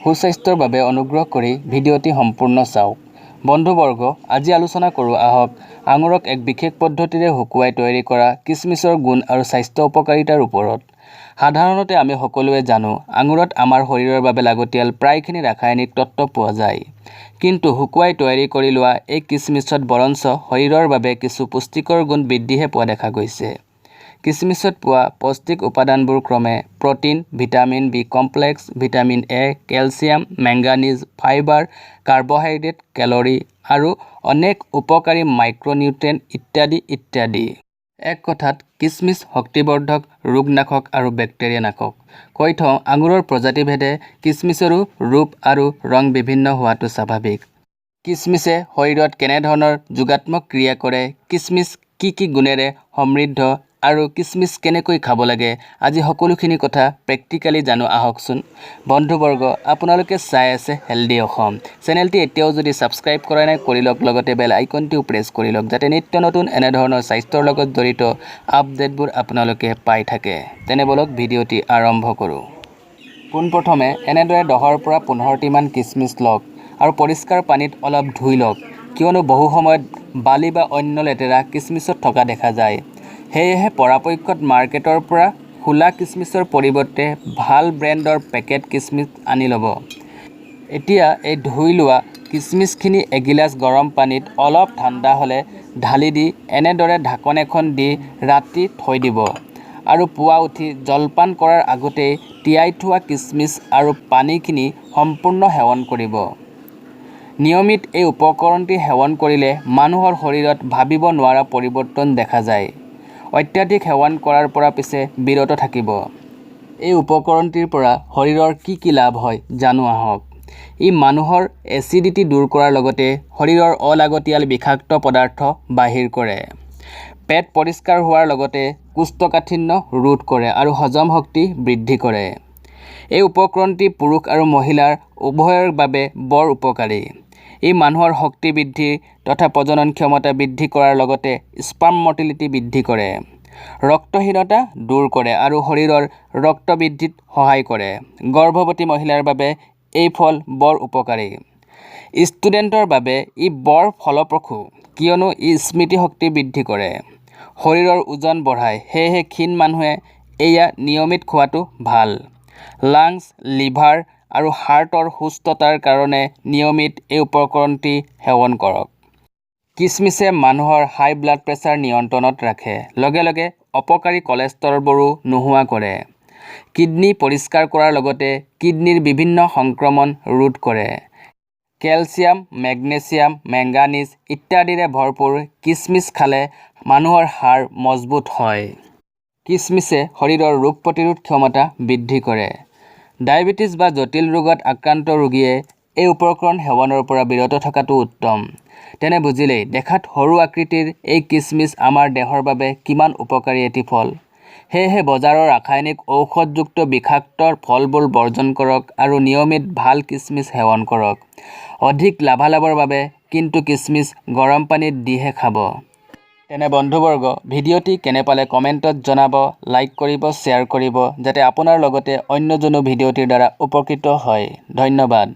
সুস্বাস্থ্যৰ বাবে অনুগ্ৰহ কৰি ভিডিঅ'টি সম্পূৰ্ণ চাওক। বন্ধুবৰ্গ, আজি আলোচনা কৰোঁ আহক আঙুৰক এক বিশেষ পদ্ধতিৰে শুকুৱাই তৈয়াৰী কৰা কিচমিচৰ গুণ আৰু স্বাস্থ্য উপকাৰিতাৰ ওপৰত। সাধাৰণতে আমি সকলোৱে জানো, আঙুৰত আমাৰ শৰীৰৰ বাবে লাগতিয়াল প্ৰায়খিনি ৰাসায়নিক তত্ত্ব পোৱা যায়। কিন্তু শুকুৱাই তৈয়াৰী কৰি লোৱা এই কিচমিচত বৰঞ্চ শৰীৰৰ বাবে কিছু পুষ্টিকৰ গুণ বৃদ্ধিহে পোৱা দেখা গৈছে। কিচমিচত পোৱা পৌষ্টিক উপাদানবোৰ ক্ৰমে protein, vitamin B complex, vitamin A, calcium, manganese, fibre, carbohydrate, calorie আৰু অনেক উপকাৰী মাইক্ৰ'নিউট্ৰিয়েণ্ট ইত্যাদি ইত্যাদি। এক কথাত কিচমিচ শক্তিবৰ্ধক, ৰোগনাশক আৰু বেক্টেৰিয়ানাশক। কৈ থওঁ, আঙুৰৰ প্ৰজাতিভেদে কিচমিচৰো ৰূপ আৰু ৰং বিভিন্ন হোৱাটো স্বাভাৱিক। কিচমিচে শৰীৰত কেনেধৰণৰ যোগাত্মক ক্ৰিয়া কৰে, কিচমিচ কি কি গুণেৰে সমৃদ্ধ আৰু কিচমিচ কেনেকৈ খাব লাগে, আজি সকলোখিনি কথা প্ৰেক্টিকেলি জানো আহকচোন। বন্ধুবৰ্গ, আপোনালোকে চাই আছে হেল্ডি অসম চেনেলটি। এতিয়াও যদি ছাবস্ক্ৰাইব কৰা নাই, কৰি লওক, লগতে বেল আইকনটিও প্ৰেছ কৰি লওক, যাতে নিত্য নতুন এনেধৰণৰ স্বাস্থ্যৰ লগত জড়িত আপডেটবোৰ আপোনালোকে পাই থাকে। তেনে বলক, ভিডিঅ'টি আৰম্ভ কৰোঁ। পোনপ্ৰথমে এনেদৰে 10ৰ পৰা 15টিমান কিচমিচ লওক আৰু পৰিষ্কাৰ পানীত অলপ ধুই লওক, কিয়নো বহু সময়ত বালি বা অন্য লেতেৰা কিচমিচত থকা দেখা যায়। সেয়েহে পৰাপক্ষত মাৰ্কেটৰ পৰা খোলা কিচমিচৰ পৰিৱৰ্তে ভাল ব্ৰেণ্ডৰ পেকেট কিচমিচ আনি ল'ব। এতিয়া এই ধুই লোৱা কিচমিচখিনি এগিলাচ গৰম পানীত অলপ ঠাণ্ডা হ'লে ঢালি দি এনেদৰে ঢাকন এখন দি ৰাতি থৈ দিব আৰু পুৱা উঠি জলপান কৰাৰ আগতেই তিয়াই থোৱা কিচমিচ আৰু পানীখিনি সম্পূৰ্ণ সেৱন কৰিব। নিয়মিত এই উপকৰণটি সেৱন কৰিলে মানুহৰ শৰীৰত ভাবিব নোৱাৰা পৰিৱৰ্তন দেখা যায়। অত্যাধিক সেৱন কৰাৰ পৰা পিছে বিৰত থাকিব। এই উপকৰণটিৰ পৰা শৰীৰৰ কি কি লাভ হয়, জানো আহক। ই মানুহৰ এচিডিটি দূৰ কৰাৰ লগতে শৰীৰৰ অলাগতিয়াল বিষাক্ত পদাৰ্থ বাহিৰ কৰে। পেট পৰিষ্কাৰ হোৱাৰ লগতে কোষ্ঠকাঠিন্য ৰোধ কৰে আৰু হজম শক্তি বৃদ্ধি কৰে। এই উপকৰণটি পুৰুষ আৰু মহিলাৰ উভয়ৰ বাবে বৰ উপকাৰী। ই মানুহৰ শক্তি বৃদ্ধি তথা প্ৰজনন ক্ষমতা বৃদ্ধি কৰাৰ লগতে স্পাৰ্ম মটিলিটি বৃদ্ধি কৰে, ৰক্তহীনতা দূৰ কৰে আৰু শৰীৰৰ ৰক্ত বৃদ্ধিত সহায় কৰে। গৰ্ভৱতী মহিলাৰ বাবে এই ফল বৰ উপকাৰী। ষ্টুডেণ্টৰ বাবে ই বৰ ফলপ্ৰসূ, কিয়নো ই স্মৃতিশক্তি বৃদ্ধি কৰে, শৰীৰৰ ওজন বঢ়ায়। সেয়েহে ক্ষীণ মানুহে এয়া নিয়মিত খোৱাটো ভাল। লাংছ, লিভাৰ আৰু হাৰ্টৰ সুস্থতাৰ কাৰণে নিয়মিত এই উপকৰণটি সেৱন কৰক। কিচমিচে মানুহৰ হাই ব্লাড প্ৰেছাৰ নিয়ন্ত্ৰণত ৰাখে, লগে লগে অপকাৰী কলেষ্ট্ৰলবোৰো নোহোৱা কৰে। কিডনী পৰিষ্কাৰ কৰাৰ লগতে কিডনীৰ বিভিন্ন সংক্ৰমণ ৰোধ কৰে। কেলছিয়াম, মেগনেছিয়াম, মেংগানিজ ইত্যাদিৰে ভৰপূৰ কিচমিচ খালে মানুহৰ হাড় মজবুত হয়। কিচমিচে শৰীৰৰ ৰোগ প্ৰতিৰোধ ক্ষমতা বৃদ্ধি কৰে। ডায়েবেটিছ বা জটিল ৰোগত আক্ৰান্ত ৰোগীয়ে এই উপকৰণ সেৱনৰ পৰা বিৰত থকাটো উত্তম। তেনে বুজিলেই, দেখাত সৰু আকৃতিৰ এই কিচমিচ আমাৰ দেহৰ বাবে কিমান উপকাৰী এটি ফল। সেয়েহে বজাৰৰ ৰাসায়নিক ঔষধযুক্ত বিষাক্ত ফলবোৰ বৰ্জন কৰক আৰু নিয়মিত ভাল কিচমিচ সেৱন কৰক। অধিক লাভালাভৰ বাবে কিন্তু কিচমিচ গৰম পানীত দিহে খাব। তেনে বন্ধুবৰ্গ, ভিডিঅ'টি কেনে পালে কমেণ্টত জনাব, লাইক কৰিব, শ্বেয়াৰ কৰিব, যাতে আপোনাৰ লগতে অন্যজনো ভিডিঅ'টিৰ দ্বাৰা উপকৃত হয়। ধন্যবাদ।